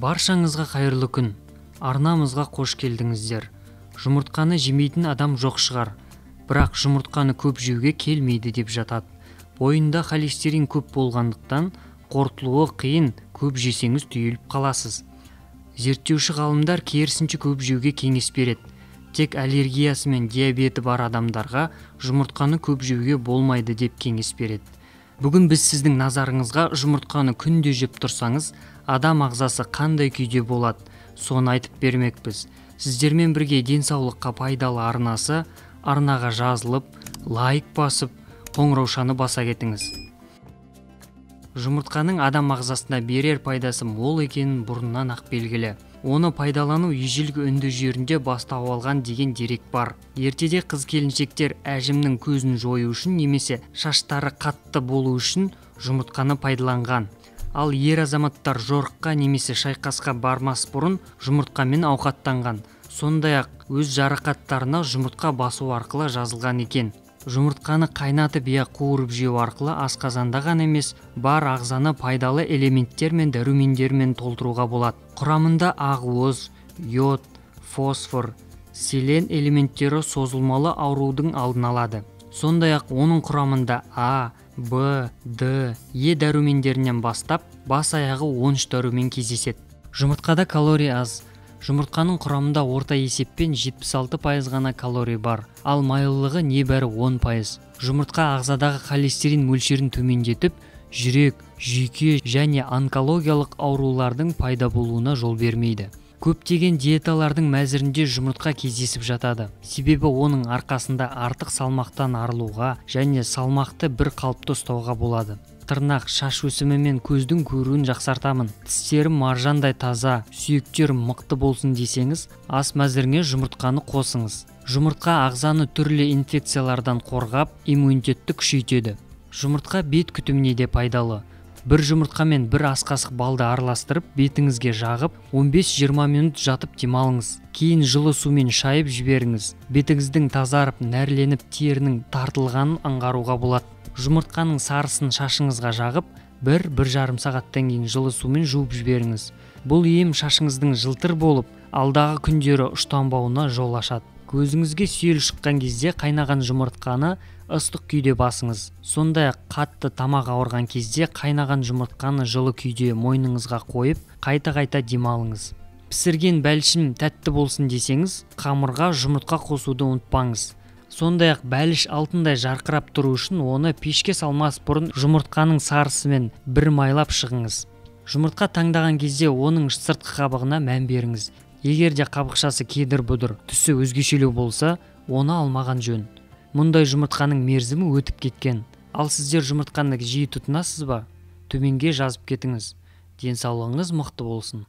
Баршаңызға қайырлы күн. Арнамызға қош келдіңіздер. Жұмыртқаны жемейтін адам жоқ шығар. Бірақ жұмыртқаны көп жеуге келмейді деп жатады. Бойында холестерин көп болғандықтан қорытылуы қиын, көп жесеңіз түйіліп қаласыз. Зерттеуші ғалымдар керісінше көп жеуге кеңес береді. Тек аллергиясы мен диабеті бар адамдарға жұмыртқаны көп жеуге болмайды деп кеңес береді. Бүгін біз сіздің назарыңызға жұмыртқаны күнде жеп тұрсаңыз, адам ағзасы қандай күйде болады, соны айтып бермекпіз. Сіздермен бірге денсаулыққа пайдалы арнасы, арнаға жазылып, лайк басып, қоңыраушаны баса кетіңіз. Жұмыртқаның адам ағзасына берер пайдасы мол екенін бұрыннан ақ белгілі. Оны пайдалану ежелгі үнді жерінде бастау алған деген дерек бар. Ертеде қыз келіншектер әжімнің көзін жою үшін немесе шаштары қатты болу үшін жұмыртқаны пайдаланған. Ал ер азаматтар жорыққа немесе шайқасқа бармас бұрын жұмыртқамен ауқаттанған. Сондай-ақ өз жарақаттарына жұмыртқа басу арқылы жазылған екен. Жұмыртқаны қайнатып я қуырып жеу арқылы асқазанда ғана емес, бар ағзаны пайдалы элементтер мен дәрумендермен толтыруға болады. Құрамында ақуыз, йод, фосфор, селен элементтері созылмалы аурудың алдын алады. Сондай-ақ оның құрамында А, Б, Д, Е дәрумендерінен бастап, бас аяғы 13 дәрумен кездеседі. Жұмыртқада калория аз. Жұмыртқаның құрамында орта есеппен 76% ғана калория бар, ал майлылығы небәрі 10%. Жұмыртқа ағзадағы холестерин мөлшерін төмендетіп, жүрек, жүйке және онкологиялық аурулардың пайда болуына жол бермейді. Көптеген диеталардың мәзірінде жұмыртқа кездесіп жатады. Себебі оның арқасында артық салмақтан арылуға және салмақты бір қалыпты ұстауға болады. Тырнақ, шаш өсімі мен көздің көруін жақсартамын. Тістерім маржандай таза, сүйектерім мықты болсын десеңіз, ас мәзіріңе жұмыртқаны қосыңыз. Жұмыртқа ағзаны түрлі инфекциялардан қорғап, иммунитетті күшейтеді. Жұмыртқа бет күтіміне де пайдалы. Бір жұмыртқамен бір ас қасық балды араластырып, бетіңізге жағып, 15-20 минут жатып демалыңыз. Кейін жылы сумен шайып жіберіңіз. Бетіңіздің тазарып, нәрленіп, терінің тартылғанын аңғаруға болады. Жұмыртқаның сарысын шашыңызға жағып, бір жарым сағаттан кейін жылы сумен жуып жіберіңіз. Бұл ем шашыңыздың жылтыр болып, алдағы күндері ұштанбауына жол ашады. Көзіңізге сүйел шыққан кезде қайнаған жұмыртқаны ыстық күйде басыңыз. Сондай-ақ қатты тамақ ауырған кезде қайнаған жұмыртқаны жылы күйде мойныңызға қойып, қайта-қайта демалыңыз. Пісірген бәлішім тәтті болсын десеңіз, қамырға жұмыртқа қосуды ұмытпаңыз. Сондай-ақ бәліш алтындай жарқырап тұру үшін оны пешке салмас бұрын жұмыртқаның сарысымен бір майлап шығыңыз. Жұмыртқа таңдаған кезде оның сыртқы қабығына мән беріңіз. Егер де қабықшасы кедір-бұдыр, түсі өзгешелеу болса, оны алмаған жөн. Мұндай жұмыртқаның мерзімі өтіп кеткен. Ал сіздер жұмыртқаны жиі тұтынасыз ба? Төменге жазып кетіңіз. Денсаулығыңыз мықты болсын.